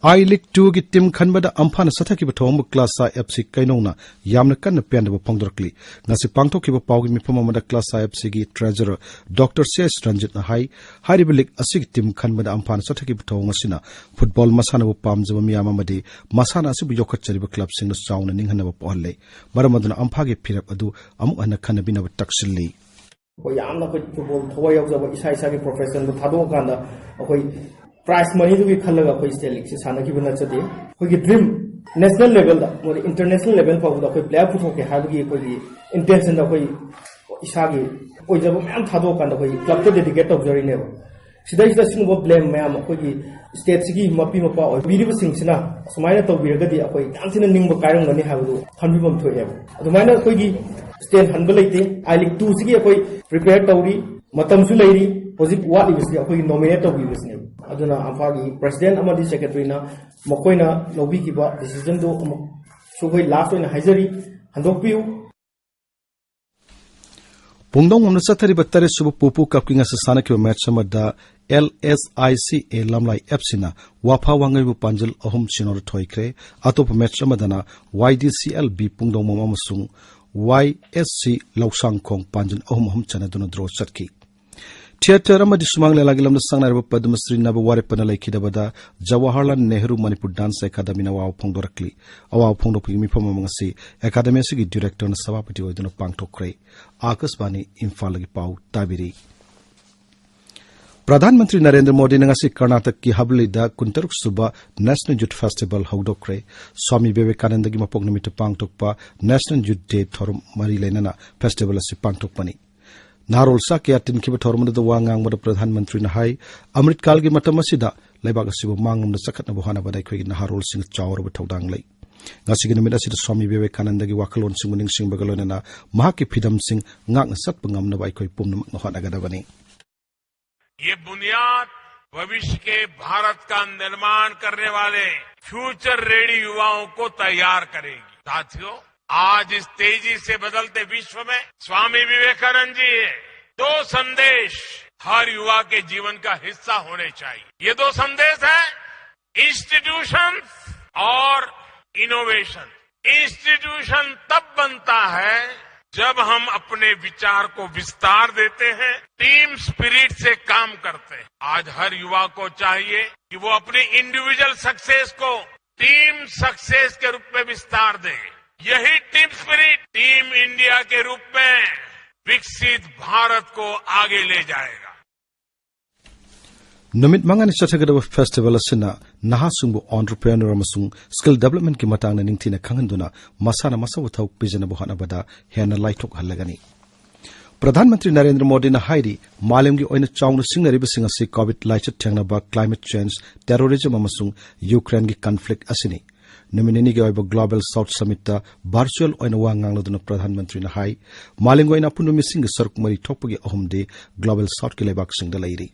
ꯑꯥꯏ ꯂꯤꯒ ꯇꯨꯒꯤ ꯇꯤꯝ ꯈꯟꯕꯗ ꯑꯝꯐꯥꯅ ꯆꯠꯊꯈꯤꯕ ꯊꯧꯑꯣꯡꯕꯨ ꯀ꯭ꯂꯥꯁꯥ ꯑꯦꯐ ꯁꯤ ꯀꯩꯅꯧꯅ ꯌꯥꯝꯅ ꯀꯟꯅ ꯄꯦꯟꯗꯕ ꯐꯣꯡꯗꯣꯔꯛꯂꯤ꯫ ꯉꯁꯤ ꯄꯥꯡꯊꯣꯛꯈꯤꯕ ꯄꯥꯎꯒꯤ ꯃꯤꯐꯝ ꯑꯃꯗ ꯀ꯭ꯂꯥꯁꯥ ꯑꯦꯐ ꯁꯤꯒꯤ ꯇ꯭ꯔꯦꯖꯔꯔ ꯗꯣꯛꯇꯔ ꯁꯤ ꯑꯦꯁ ꯔꯟꯖꯤꯠꯅ ꯍꯥꯏ, ꯍꯥꯏꯔꯤꯕ ꯂꯤꯒ ꯑꯁꯤꯒꯤ ꯇꯤꯝ ꯈꯟꯕꯗ ꯑꯝꯐꯥꯅ ꯆꯠꯊꯈꯤꯕ ꯊꯧꯑꯣꯡ ꯑꯁꯤꯅ ꯐꯨꯠꯕꯣꯜ ꯃꯁꯥꯟꯅꯕꯨ ꯄꯥꯝꯖꯕ ꯃꯤꯌꯥꯝ ꯑꯃꯗꯤ ꯃꯁꯥꯟꯅ ꯑꯁꯤꯕꯨ ꯌꯣꯛꯈꯠꯆꯔꯤꯕ ꯀ꯭ꯂꯕꯁꯤꯡꯗ ꯆꯥꯎꯅ ꯅꯤꯡꯍꯟꯅꯕ ꯄꯣꯛꯍꯜꯂꯦ꯫ ꯃꯔꯝ ꯑꯗꯨꯅ ꯑꯝꯐꯥꯒꯤ ꯐꯤꯔꯦꯞ ꯑꯗꯨ ꯑꯃꯨꯛ ꯍꯟꯅ ꯈꯟꯅꯕꯤꯅꯕ ꯇꯛꯁꯤꯜꯂꯤ꯫ ꯑꯩꯈꯣꯏ ꯌꯥꯝꯅ ꯑꯩꯈꯣꯏ ꯐꯨꯠꯕꯣꯜ ꯊꯋꯥꯏ ꯌꯥꯎꯖꯕ ꯏꯁꯥ ꯏꯁꯥꯒꯤ ꯄ꯭ꯔꯣꯐꯦꯁꯟꯗꯣ ꯊꯥꯗꯣꯛꯑꯀꯥꯟꯗ ꯑꯩꯈꯣꯏ ꯄ꯭ꯔꯥꯏꯖ ꯃꯅꯤꯗꯨꯒꯤ ꯈꯜꯂꯒ ꯑꯩꯈꯣꯏ ꯁ꯭ꯇꯦꯠ ꯂꯤꯒꯁꯦ ꯁꯥꯟꯅꯈꯤꯕ ꯅꯠꯆꯗꯦ꯫ ꯑꯩꯈꯣꯏꯒꯤ ꯗ꯭ꯔꯤꯝ ꯅꯦꯁꯅꯦꯜ ꯂꯦꯚꯦꯜꯗ, ꯃꯣꯏꯗꯤ ꯏꯟꯇꯔꯅꯦꯁꯅꯦꯜ ꯂꯦꯚꯦꯜ ꯐꯥꯎꯕꯗ ꯑꯩꯈꯣꯏ ꯄ꯭ꯂꯦꯌꯔ ꯄꯨꯊꯣꯛꯀꯦ ꯍꯥꯏꯕꯒꯤ ꯑꯩꯈꯣꯏꯒꯤ ꯏꯟꯇꯦꯟꯁꯟꯗ ꯑꯩꯈꯣꯏ ꯏꯁꯥꯒꯤ ꯑꯣꯏꯖꯕ ꯃꯌꯥꯝ ꯊꯥꯗꯣꯛꯑꯀꯥꯟꯗ ꯑꯩꯈꯣꯏ ꯀ꯭ꯂꯕꯇ ꯗꯦꯗꯤꯀꯦꯠ ꯇꯧꯖꯔꯤꯅꯦꯕ꯫ ꯁꯤꯗꯩꯁꯤꯗ ꯁꯤꯒꯨꯝꯕ ꯕ꯭ꯂꯦꯝ ꯃꯌꯥꯝ ꯑꯩꯈꯣꯏꯒꯤ ꯁ꯭ꯇꯦꯠꯁꯤꯒꯤ ꯃꯄꯤ ꯃꯄꯥ ꯑꯣꯏꯕꯤꯔꯤꯕꯁꯤꯡꯁꯤꯅ ꯑꯁꯨꯃꯥꯏꯅ ꯇꯧꯕꯤꯔꯒꯗꯤ ꯑꯩꯈꯣꯏ ꯌꯥꯝ ꯊꯤꯅ ꯅꯤꯡꯕ ꯀꯥꯏꯔꯝꯒꯅꯤ ꯍꯥꯏꯕꯗꯨ ꯈꯟꯕꯤꯐꯝ ꯊꯣꯛꯑꯦꯕ꯫ ꯑꯗꯨꯃꯥꯏꯅ ꯑꯩꯈꯣꯏꯒꯤ ꯁ꯭ꯇꯦꯠ ꯍꯟꯕ ꯂꯩꯇꯦ꯫ ꯑꯥꯏ ꯂꯤꯒ ꯇꯨꯁꯤꯒꯤ ꯑꯩꯈꯣꯏ ꯄ꯭ꯔꯤꯄꯦꯌꯔ ꯇꯧꯔꯤ, ꯃꯇꯝꯁꯨ ꯂꯩꯔꯤ꯫ ꯍꯧꯖꯤꯛ ꯋꯥꯠꯂꯤꯕꯁꯤꯗꯤ ꯑꯩꯈꯣꯏꯒꯤ ꯅꯣꯃꯤꯅꯦꯠ ꯇꯧꯕꯤꯕꯁꯤꯅꯦꯕ꯫ ꯑꯗꯨꯅ ꯑꯝꯐꯥꯒꯤ ꯄ꯭ꯔꯁꯤꯗꯦꯟ ꯑꯃꯗꯤ ꯁꯦꯀ꯭ꯔꯦꯇꯔꯤꯅ ꯃꯈꯣꯏꯅ ꯂꯧꯕꯤꯈꯤꯕ ꯗꯤꯁꯤꯖꯟꯗꯨ ꯑꯃꯨꯛꯁꯨ ꯑꯩꯈꯣꯏ ꯂꯥꯁ ꯑꯣꯏꯅ ꯍꯥꯏꯖꯔꯤ, ꯍꯟꯗꯣꯛꯄꯤꯌꯨ꯫ ꯄꯨꯡꯗꯣꯡꯕꯝꯗ ꯆꯠꯊꯔꯤꯕ ꯇꯔꯦꯠ ꯁꯨꯕ ꯄꯨꯄꯨ ꯀꯞꯀꯤ ꯉꯁꯤ ꯁꯥꯟꯅꯈꯤꯕ ꯃꯦꯠꯆ ꯑꯃꯗ L S I C A ꯂꯝꯂꯥꯏ F ꯁꯤꯅ ꯋꯥꯐꯥ ꯋꯥꯡꯉꯩꯕꯨ ꯄꯥꯟꯖꯜ ꯑꯍꯨꯝ ꯁꯤꯅꯣꯗ ꯊꯣꯏꯈ꯭ꯔꯦ꯫ ꯑꯇꯣꯞꯄ ꯃꯦꯠꯆ ꯑꯃꯗꯅ ꯋꯥꯏ ꯗꯤ ꯁꯤ ꯑꯦꯜ ꯕꯤ ꯄꯨꯡꯗꯣꯡꯕꯝ ꯑꯃꯁꯨꯡ ꯋꯥꯏ ꯑꯦꯁ ꯁꯤ ꯂꯧꯁꯥꯡꯈꯣꯡ ꯄꯥꯟꯖꯜ ꯑꯍꯨꯝ ꯑꯍꯨꯝ ꯆꯟꯅꯗꯨꯅ ꯗ꯭ꯔꯣ ꯆꯠꯈꯤ꯫ ꯊꯤꯌꯦꯇꯔ ꯑꯃꯗꯤ ꯁꯨꯃꯥꯡ ꯂꯤꯂꯥꯒꯤ ꯂꯝꯗ ꯁꯛꯅꯥꯏꯔꯕ ꯄꯗꯃ ꯁ꯭ꯔꯤ ꯅꯕ ꯋꯥꯔꯦꯞꯄꯅ ꯂꯩꯈꯤꯗꯕꯗ ꯖꯋꯥꯍꯔꯂꯥꯜ ꯅꯦꯍꯔꯨ ꯃꯅꯤꯄꯨꯔ ꯗꯥꯟꯁ ꯑꯦꯀꯥꯗꯃꯤꯅ ꯑꯋꯥꯕ ꯐꯣꯡꯗꯣꯔꯛꯂꯤ꯫ ꯑꯋꯥꯕ ꯐꯣꯡꯗꯣꯛꯄꯒꯤ ꯃꯤꯐꯝ ꯑꯃ ꯉꯁꯤ ꯑꯦꯀꯥꯗꯃꯤ ꯑꯁꯤꯒꯤ ꯗꯤꯔꯦꯛꯇꯔꯅ ꯁꯚꯥꯄꯇꯤ ꯑꯣꯏꯗꯨꯅ ꯄꯥꯡꯊꯣꯛꯈ꯭ꯔꯦ꯫ ꯑꯥꯀꯥꯁꯕꯥꯅꯤ ꯏꯝꯐꯥꯜꯗꯒꯤ ꯄꯥꯎ ꯇꯥꯕꯤꯔꯤ꯫ ꯄ꯭ꯔꯙꯥꯟ ꯃꯟꯇ꯭ꯔꯤ ꯅꯔꯦꯟꯗ꯭ꯔ ꯃꯣꯗꯤꯅ ꯉꯁꯤ ꯀꯔꯅꯥꯇꯛꯀꯤ ꯍꯕꯂꯤꯗ ꯀꯨꯟꯇꯔꯨꯛ ꯁꯨꯕ ꯅꯦꯁꯅꯦꯜ ꯌꯨꯊ ꯐꯦꯁꯇꯤꯚꯦꯜ ꯍꯧꯗꯣꯛꯈ꯭ꯔꯦ꯫ ꯁ꯭ꯋꯥꯃꯤ ꯕꯤꯕꯦꯀꯥꯅꯟꯗꯒꯤ ꯃꯄꯣꯛ ꯅꯨꯃꯤꯠꯇ ꯄꯥꯡꯊꯣꯛꯄ ꯅꯦꯁꯅꯦꯜ ꯌꯨꯊ ꯗꯦ ꯊꯧꯔꯝ ꯃꯔꯤ ꯂꯩꯅꯅ ꯐꯦꯁꯇꯤꯚꯦꯜ ꯑꯁꯤ ꯄꯥꯡꯊꯣꯛꯄꯅꯤ꯫ ꯅꯍꯥꯔꯣꯜ ꯆꯥ ꯀꯌꯥ ꯇꯤꯟꯈꯤꯕ ꯊꯧꯔꯝ ꯑꯗꯨꯗ ꯋꯥ ꯉꯥꯡꯕꯗ ꯄ꯭ꯔꯙꯥꯟ ꯃꯟꯇ꯭ꯔꯤꯅ ꯍꯥꯏ, ꯑꯃ꯭ꯔꯤꯠꯀꯥꯜꯒꯤ ꯃꯇꯝ ꯑꯁꯤꯗ ꯂꯩꯕꯥꯛ ꯑꯁꯤꯕꯨ ꯃꯥꯡꯂꯣꯝꯗ ꯆꯈꯠꯅꯕ ꯍꯣꯠꯅꯕꯗ ꯑꯩꯈꯣꯏꯒꯤ ꯅꯍꯥꯔꯣꯜꯁꯤꯡ ꯆꯥꯎꯔꯕ ꯊꯧꯗꯥꯡ ꯂꯩ꯫ ꯉꯁꯤꯒꯤ ꯅꯨꯃꯤꯠ ꯑꯁꯤꯗ ꯁ꯭ꯋꯥꯃꯤ ꯕꯤꯕꯦꯀꯥꯅꯟꯗꯒꯤ ꯋꯥꯈꯜꯂꯣꯟꯁꯤꯡꯕꯨ ꯅꯤꯡꯁꯤꯡꯕꯒ ꯂꯣꯏꯅꯅ ꯃꯍꯥꯛꯀꯤ ꯐꯤꯗꯝꯁꯤꯡ ꯉꯥꯛꯅ ꯆꯠꯄ ꯉꯝꯅꯕ ꯑꯩꯈꯣꯏ ꯄꯨꯝꯅꯃꯛꯅ ꯍꯣꯠꯅꯒꯗꯕꯅꯤ꯫ ये बुनियाद भविष्य के भारत का निर्माण करने वाले फ्यूचर रेडी युवाओं को तैयार करेगी। साथियों, आज इस तेजी से बदलते विश्व में स्वामी विवेकानंद जी ये दो संदेश हर युवा के जीवन का हिस्सा होने चाहिए। ये दो संदेश है, इंस्टीट्यूशन और इनोवेशन। इंस्टीट्यूशन तब बनता है जब हम अपने विचार को विस्तार देते हैं, टीम स्पिरिट से काम करते हैं। आज हर युवा को चाहिए कि वो अपनी इंडिविजुअल सक्सेस को टीम सक्सेस के रूप में विस्तार दे। यही टीम स्पिरिट टीम इंडिया के रूप में विकसित भारत को आगे ले जाएगा। ꯅꯨꯃꯤꯠ ꯃꯉꯥꯅꯤ ꯆꯠꯊꯒꯗꯕ ꯐꯦꯁꯇꯤꯚꯦꯜ ꯑꯁꯤꯅ ꯅꯍꯥꯁꯤꯡꯕꯨ ꯑꯣꯟꯇꯔꯄ꯭ꯔꯦꯅꯔ ꯑꯃꯁꯨꯡ ꯁ꯭ꯀꯤꯜ ꯗꯦꯚꯂꯞꯃꯦꯟꯠꯀꯤ ꯃꯇꯥꯡꯗ ꯅꯤꯡꯊꯤꯅ ꯈꯪꯍꯟꯗꯨꯅ ꯃꯁꯥꯅ ꯃꯁꯥꯕꯨ ꯊꯕꯛ ꯄꯤꯖꯅꯕ ꯍꯣꯠꯅꯕꯗ ꯍꯦꯟꯅ ꯂꯥꯏꯊꯣꯛꯍꯜꯂꯒꯅꯤ꯫ ꯄ꯭ꯔꯙꯥꯟ ꯃꯟꯇ꯭ꯔꯤ ꯅꯔꯦꯟꯗ꯭ꯔ ꯃꯣꯗꯤꯅ ꯍꯥꯏꯔꯤ, ꯃꯥꯂꯦꯝꯒꯤ ꯑꯣꯏꯅ ꯆꯥꯎꯅ ꯁꯤꯡꯅꯔꯤꯕꯁꯤꯡ ꯑꯁꯤ ꯀꯣꯚꯤꯗ ꯂꯥꯏꯆꯠ ꯊꯦꯡꯅꯕ, ꯀ꯭ꯂꯥꯏꯃꯦꯠ ꯆꯦꯟꯖ, ꯇꯦꯔꯣꯔꯤꯖꯝ ꯑꯃꯁꯨꯡ ꯌꯨꯀ꯭ꯔꯦꯟꯒꯤ ꯀꯟꯐ꯭ꯂꯤꯛ ꯑꯁꯤꯅꯤ꯫ ꯅꯨꯃꯤꯠ ꯅꯤꯅꯤꯒꯤ ꯑꯣꯏꯕ ꯒ꯭ꯂꯣꯕꯦꯜ ꯁꯥꯎꯊ ꯁꯃꯤꯠꯇ ꯚꯔꯆꯨꯑꯦꯜ ꯑꯣꯏꯅ ꯋꯥ ꯉꯥꯡꯂꯗꯨꯅ ꯄ꯭ꯔꯙꯥꯟ ꯃꯟꯇ꯭ꯔꯤꯅ ꯍꯥꯏ, ꯃꯥꯂꯦꯝꯒꯤ ꯑꯣꯏꯅ ꯑꯄꯨꯟꯕ ꯃꯤꯁꯤꯡꯒꯤ ꯁꯔꯨꯛ ꯃꯔꯤ ꯊꯣꯛꯄꯒꯤ ꯑꯍꯨꯝꯗꯤ ꯒ꯭ꯂꯣꯕꯦꯜ ꯁꯥꯎꯊꯀꯤ ꯂꯩꯕꯥꯛꯁꯤꯡꯗ ꯂꯩꯔꯤ꯫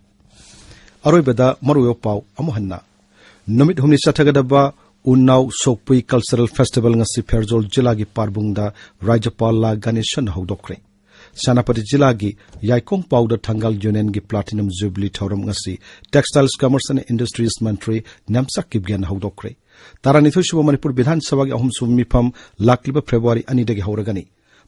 ꯑꯔꯣꯏꯕꯗ ꯃꯔꯨꯑꯣꯏꯕ ꯄꯥꯎ ꯑꯃꯨꯛ ꯍꯟꯅ꯫ ꯅꯨꯃꯤꯠ ꯍꯨꯝꯅꯤ ꯆꯠꯊꯒꯗꯕ ꯎꯅꯥꯎ ꯁꯣꯛꯄꯨꯏ ꯀꯜꯆꯔꯦꯜ ꯐꯦꯁꯇꯤꯚꯦꯜ ꯉꯁꯤ ꯐꯦꯔꯖꯣꯜ ꯖꯤꯂꯥꯒꯤ ꯄꯥꯔꯕꯨꯡꯗ ꯔꯥꯖ꯭ꯌꯄꯥꯜ ꯂꯥ ꯒꯅꯦꯁꯟꯅ ꯍꯧꯗꯣꯛꯈ꯭ꯔꯦ꯫ ꯁꯦꯅꯥꯄꯇꯤ ꯖꯤꯂꯥꯒꯤ ꯌꯥꯏꯈꯣꯡ ꯄꯥꯎꯗ ꯊꯪꯒꯥꯜ ꯌꯨꯅꯤꯌꯟꯒꯤ ꯄ꯭ꯂꯥꯇꯤꯅꯝ ꯖꯨꯕꯤꯂꯤ ꯊꯧꯔꯝ ꯉꯁꯤ ꯇꯦꯛꯁꯇꯥꯏꯜꯁ, ꯀꯃꯔꯁ ꯑꯦꯟ ꯏꯟꯗꯁꯇ꯭ꯔꯤꯁ ꯃꯟꯇ꯭ꯔꯤ ꯅꯦꯝꯆꯥ ꯀꯤꯞꯒꯦꯟꯅ ꯍꯧꯗꯣꯛꯈ꯭ꯔꯦ꯫ ꯇꯔꯥꯅꯤꯊꯣꯏ ꯁꯨꯕ ꯃꯅꯤꯄꯨꯔ ꯕꯤꯙꯥꯟ ꯁꯚꯥꯒꯤ ꯑꯍꯨꯝ ꯁꯨꯕ ꯃꯤꯐꯝ ꯂꯥꯛꯂꯤꯕ ꯐꯦꯕ꯭ꯔꯨꯋꯥꯔꯤ ꯑꯅꯤꯗꯒꯤ ꯍꯧꯔꯒꯅꯤ꯫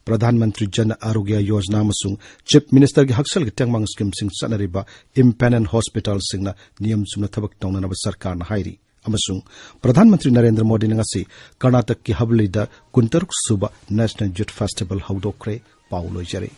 ꯄ꯭ꯔꯙꯥꯟ ꯃꯟꯇ꯭ꯔꯤ ꯖꯟ ꯑꯥꯔꯣꯒ꯭ꯌ ꯌꯣꯖꯅꯥ ꯑꯃꯁꯨꯡ ꯆꯤꯐ ꯃꯤꯅꯤꯁꯇꯔꯒꯤ ꯍꯛꯁꯦꯜꯒꯤ ꯇꯦꯡꯕꯥꯡ ꯁ꯭ꯀꯤꯝꯁꯤꯡ ꯆꯠꯅꯔꯤꯕ ꯏꯝꯄꯦꯅꯦꯜ ꯍꯣꯁꯄꯤꯇꯥꯜꯁꯤꯡꯅ ꯅꯤꯌꯝ ꯆꯨꯝꯅ ꯊꯕꯛ ꯇꯧꯅꯅꯕ ꯁꯔꯀꯥꯔꯅ ꯍꯥꯏꯔꯤ꯫ ꯑꯃꯁꯨꯡ ꯄ꯭ꯔꯙꯥꯟ ꯃꯟꯇ꯭ꯔꯤ ꯅꯔꯦꯟꯗ꯭ꯔ ꯃꯣꯗꯤꯅ ꯉꯁꯤ ꯀꯔꯅꯥꯇꯛꯀꯤ ꯍꯕꯂꯤꯗ ꯀꯨꯟꯇꯔꯨꯛ ꯁꯨꯕ ꯅꯦꯁꯅꯦꯜ ꯌꯨꯊ ꯐꯦꯁꯇꯤꯚꯦꯜ ꯍꯧꯗꯣꯛꯈ꯭ꯔꯦ꯫ ꯄꯥꯎ ꯂꯣꯏꯖꯔꯦ꯫